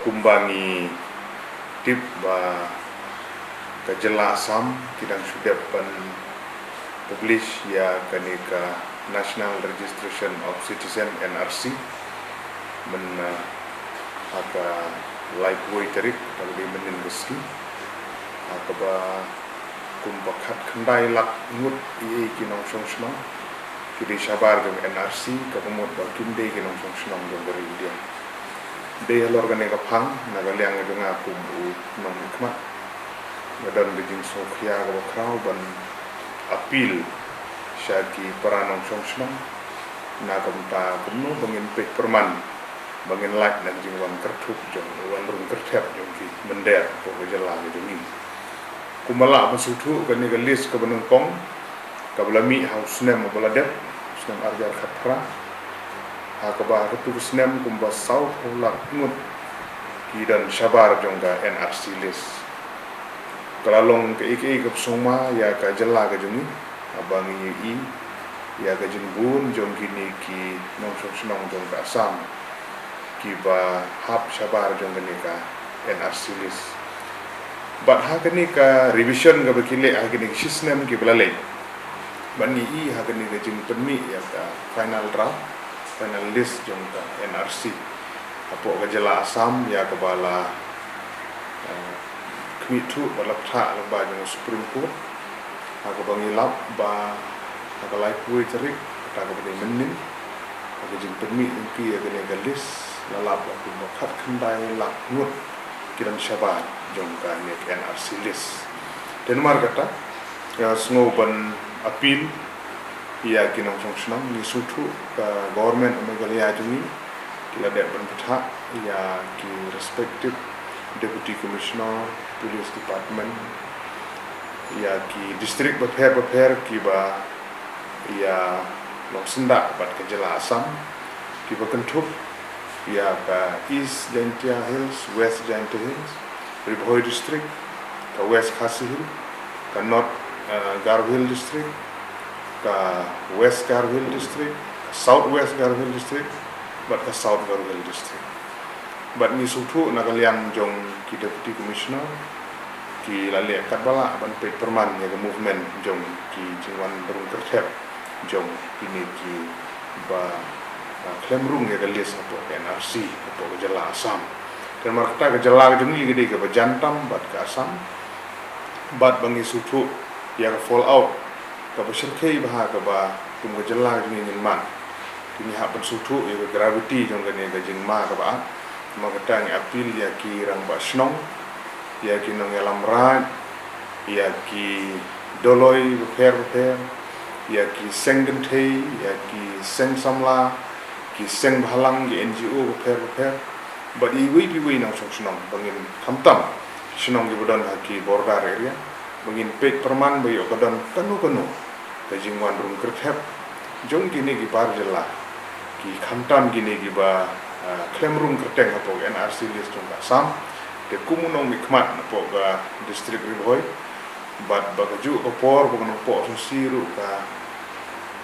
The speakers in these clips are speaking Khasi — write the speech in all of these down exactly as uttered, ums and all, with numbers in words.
Kumba ngi tip ba ka jylla Assam ki dang shu dep ban publish ïa kane ka National Registration of Citizen, N R C, mynta ha ka laiphew tarik, ha ka dei mynnin ka sngi, ha kaba kumba khatkhyndai lak ngut ïa ki nongshong shnong ki dei shabar jong N R C, kaba mut ba kim dei ki nongshong shnong jong ka ri India. Dei halor kane ka phang, na ka liang jong nga kum u nongmihkhmat, nga don ka jingsngewkhia kaba khraw ban appeal sha ki para nongshong shnong na ka bynta kumno ba ngin peit pyrman ba ngin lait na ka jingwan kyrthuh jong, wan rung kyrthep jong ki mynder hapoh ka jylla ka jong ngi. Kumba lah ban sngewthuh, kane ka list kaba nyngkong kaba la mih ha u snem uba la dep, u snem ar hajar khatphra, ha kaba ha katu ka snem kumba sawphew lak ngut ki don shabar jong ka N R C list. Ka la long kaei kaei kaba sngewma ïa ka jylla ka jong ngi, haba ngi ïohi ïa ka jingbun jong kine ki nongshong shnong jong ka Assam kiba hap shabar jong kane ka N R C list. Bad ha kane ka revision kaba ki leh ha kine ki shisnem kiba la leit, bad ngi ïohi ha kane ka jingpynmih ïa ka final draft, final list jong ka N R C hapoh ka jylla Assam, ïa kaba la, eh, khmih thuh bad la pynthah lyngba jong ka Supreme Court, ha kaba ngi lap ba ha ka laiphew tarik, kata kaba dei mynnin, ha ka jingpynmih jong ki ïa kane ka list, la lap ba kumba khatkhyndai lak ngut ki don shabar jong kane ka N R C list. Te namar kata, nga sngew ban appeal ïa ki nongshong shnong, ngi sngewthuh ka government of Meghalaya jong ngi ki la dep ban pynthah ïa ki respective Deputy Commissioner, Police Department, ïa ki district bapher bapher kiba ïa long syndah bad ka jylla Assam, kiba kynthup ïa ka East Jaintia Hills, West Jaintia Hills, Ri Bhoi District, ka West Khasi Hills, ka North, eh, Garo Hills District, ka West Garo Hills District, ka South West Garo Hills District, bad ka South Garo Hills District. Bad ngi sngewthuh na ka liang jong ki Deputy Commissioner, ki la leh katba lah ban peit pyrman ïa ka movement jong ki jingwan rung kyrthep jong kine kiba, ah, khlem rung ïa ka list hapoh N R C hapoh ka jylla Assam. Te namar kata ka jylla ka jong ngi ka dei kaba jan tam bad ka Assam, bad ba ngi sngewthuh ïa ka fallout kaba shyrkhei bha kaba kum ka jylla ka jong ngi ngin mad. Te ngi hap ban sngewthuh ïa ka gravity jong kane ka jingma kaba ap. Namar kata ngi appeal ïa ki rangbah shnong, ïa ki nongïalam raid, ïa ki dolloi bapher bapher, ïa ki seng kynthei, ïa ki seng samla, ki seng bhalang, ki N G O bapher bapher, bad iwei pa iwei nongshong shnong, ba ngin, khamtam shnong kiba don ha ki border area, ba ngin peit pyrman ba ïoh ka don kano kano ka jingwan rung kyrthep jong kine ki bar jylla, ki khamtam kine kiba, ah, khlem rung kyrteng hapoh N R C list jong ka Assam. Te kum u nongmihkhmat napoh ka district Ri Bhoi, bad ba kajuh ka por ba ka nongpoh sngewsih ruh ka,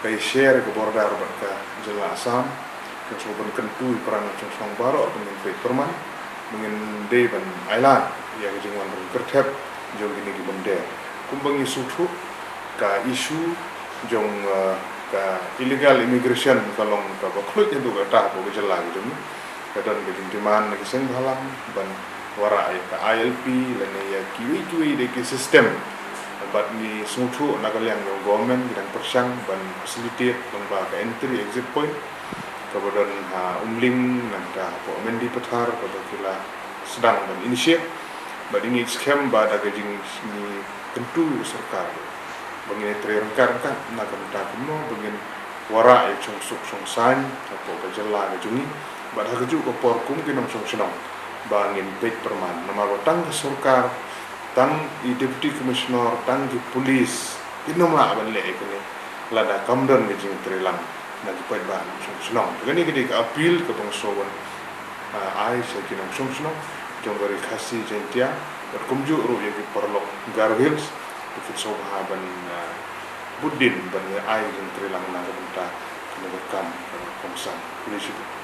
ka ïa share ka border bad ka jylla Assam, nga sngewbha ban kyntu ïa para nongshong shnong baroh ba ngin peit pyrman, ba ngin dei ban ailad ïa ka jingwan rung kyrthep jong kine ki mynder. Kumba ngi sngewthuh, ka issue jong, eh, ka illegal immigration ka long kaba khluit haduh katta hapoh ka jylla ka jong ngi. Ka don ka jingdemand na ki seng bhalang ban wanrah ïa ka I L P lane ïa kiwei kiwei de ki system. Bad ngi sngewthuh na ka liang jong government ki dang pyrshang ban facilitate lyngba ka entry exit point kaba don ha Umling, nangta hapoh Mendipathar, kaba ki la sdang ban initiate. Bad ngi ngeit skhem ba da ka jing, ngi kyntu ïa ka sorkar ba ngin ïatrei ryngkat ryngkat na ka bynta kumno ba ngin wanrah ïa ka shongsuk shongsaiñ hapoh ka jylla ka jong ngi. Bad ha kajuh ka por kum ki nongshong shnong ba ngin peit pyrman, namar ba tang ka sorkar, tang i Deputy Commissioner, tang ki police kim lah ban leh ïa kane lada kam don ka jingtreilang na ki paidbah nongshong shnong. Te kane ka dei ka appeal kaba nga sngew ban, ah, ai sha ki nongshong shnong jong ka Ri Khasi Jaiñtia, bad kumjuh ruh ïa ki paralok Garo Hills, ba kin sngewbha ban, ah, bud dien ban ai jingtreilang na ka bynta kane ka kam kaba kongsan. Khublei shibun.